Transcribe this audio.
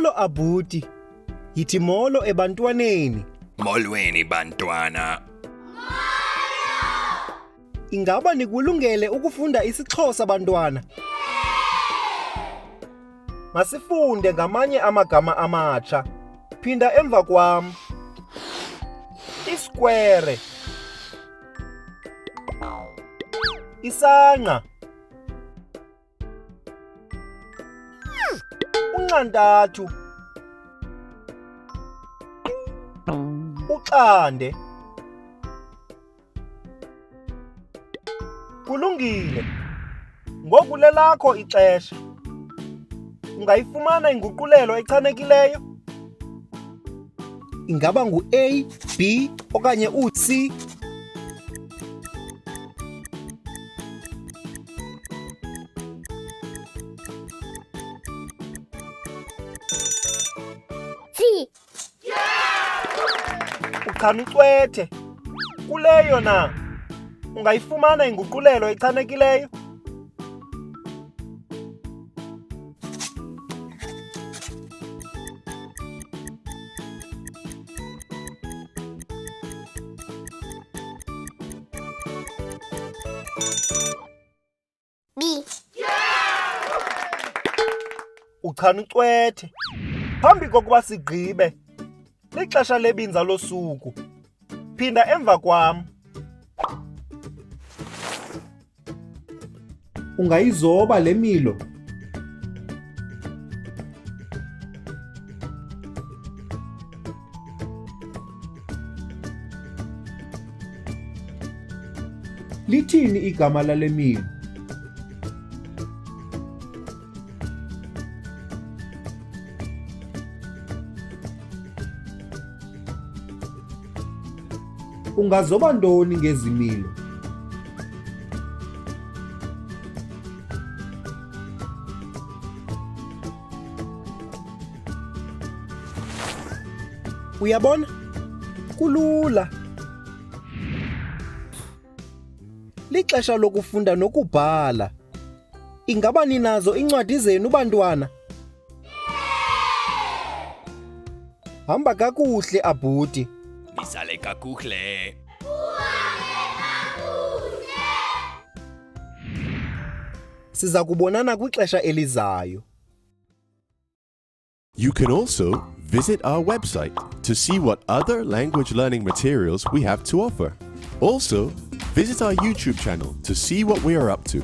Molo abhuti. Yithi molo ebantwaneni. Molweni bantwana. Ingaba nikulungele ukufunda isiXhosa bantwana? Masifunde ngamanye amagama amatsha. Phinda emva kwam. Isikwere. Isangqa. Unxantathu. Uxande. Kulungile. Ngoku lelakho ixesha. Ungayifumana inguqulelo echanekileyo? Ingaba ngu-A, B okanye u-C? C. Uchana ucwethe. Kuleyo na ungayifumana inguqulelo echanekileyo? B. Uchana ucwethe. Phambi kokuba sigqibe, lixesha lebinza losuku. Phinda emva kwam. Ungayizoba le milo? Lithini igama lale milo? Ungazoba ntoni ngezi milo? Uyabona? Kulula. Lixesha lokufunda nokubhala. Ingaba ninazo iincwadi zenu bantwana? Hamba kakuhle abhuti. Nisale kakuhle. Siza kubonana kwixesha elizayo. You can also visit our website to see what other language learning materials we have to offer. Also, visit our YouTube channel to see what we are up to.